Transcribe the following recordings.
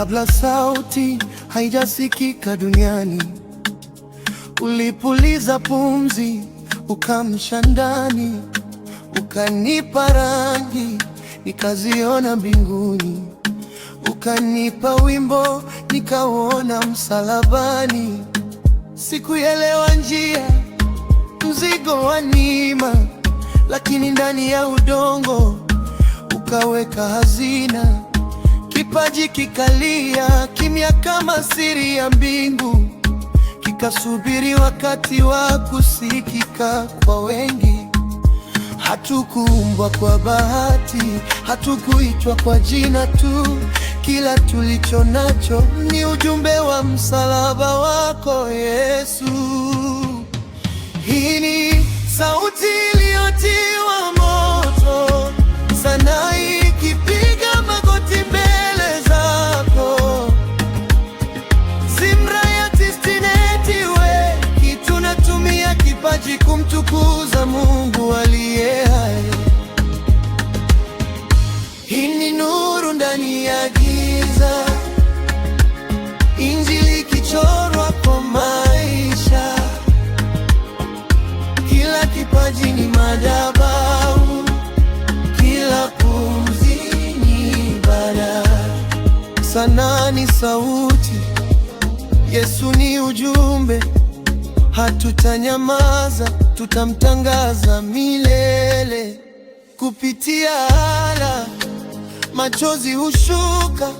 Kabla sauti haijasikika duniani, ulipuliza pumzi, ukaamsha ndani, ukanipa rangi, nikaziona mbinguni, ukanipa wimbo, nikauona msalabani. Sikuelewa njia, mzigo wa nima, lakini ndani ya udongo ukaweka hazina. Kipaji kikalia kimya kama siri ya mbingu, kikasubiri wakati wa kusikika kwa wengi. Hatukuumbwa kwa bahati, hatukuitwa kwa jina tu. Kila tulicho nacho ni ujumbe wa msalaba wako Yesu. Hii ni sauti iliyotiwa moto, sanaa ikipiga magoti mbele zako. Zimrayatistинetiwe, tunatumia kipaji kumtukuza Mungu aliye hai. Hii ni nuru ndani ya giza, Injili ikichorwa kwa maisha. Kila kipaji ni madhabahu, kila pumzi ni ibada. Sanaa ni sauti, Yesu ni ujumbe. Hatutanyamaza, tutamtangaza milele. Kupitia ala, machozi hushuka,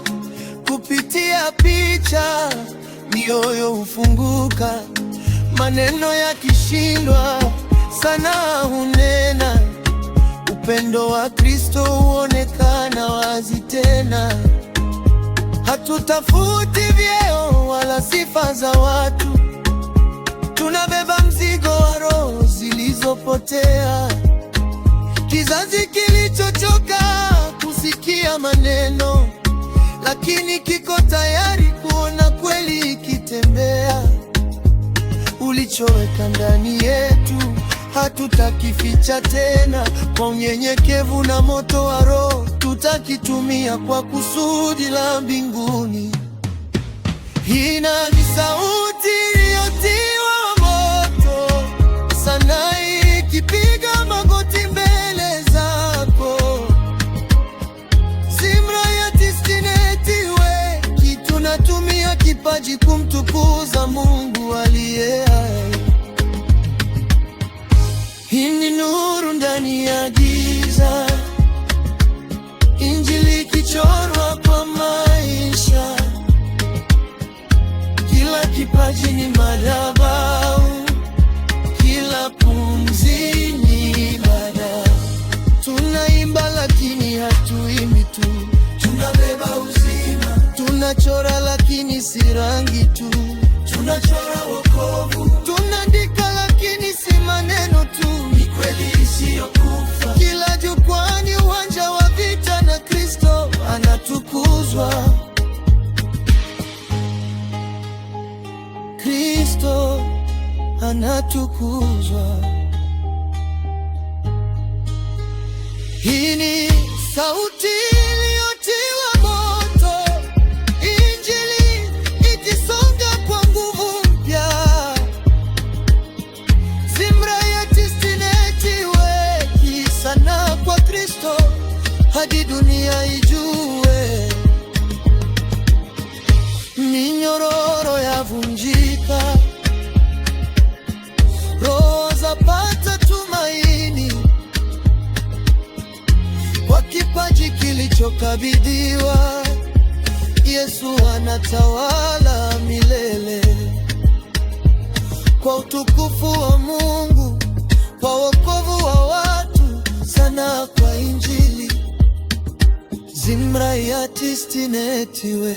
kupitia picha, mioyo hufunguka. Maneno yakishindwa, sanaa hunena. Upendo wa Kristo huonekana wazi tena. Hatutafuti vyeo wala sifa za watu, tunabeba mzigo wa roho zilizopotea. Kizazi kilichochoka kusikia maneno, lakini kiko tayari kuona kweli ikitembea. Ulichoweka ndani yetu hatutakificha tena. Kwa unyenyekevu na moto wa Roho tutakitumia kwa kusudi la mbinguni. Hii ni sauti iliyotiwa moto, sanaa ikipiga magoti mbele zako. Zimrayatistинetiwe, tunatumia kipaji kumtukuza Mungu aliye hai. Hii ni nuru ndani ya giza, Injili ikichorwa kwa maisha. Kila kipaji ni madhabahu, kila pumzi ni ibada. Tunaimba lakini hatuimbi tu, Tunabeba uzima, tunachora lakini si rangi tu, tunachora wokovu, tunaandika lakini si maneno tu. Ni kweli isiyokufa. Kila jukwaa ni uwanja wa vita na Kristo anatukuzwa. Kristo anatukuzwa. Hii ni sauti iliyotiwa moto, Injili ikisonga kwa nguvu mpya. Zimrayatistинetiwe, sanaa kwa Kristo hadi dunia ijue. Minyororo yavunjika, roho zapata tumaini kwa kipaji kilichokabidhiwa. Yesu anatawala milele kwa utukufu wa Mungu, kwa wokovu wa watu, sanaa kwa Injili. Zimrayatistинetiwe.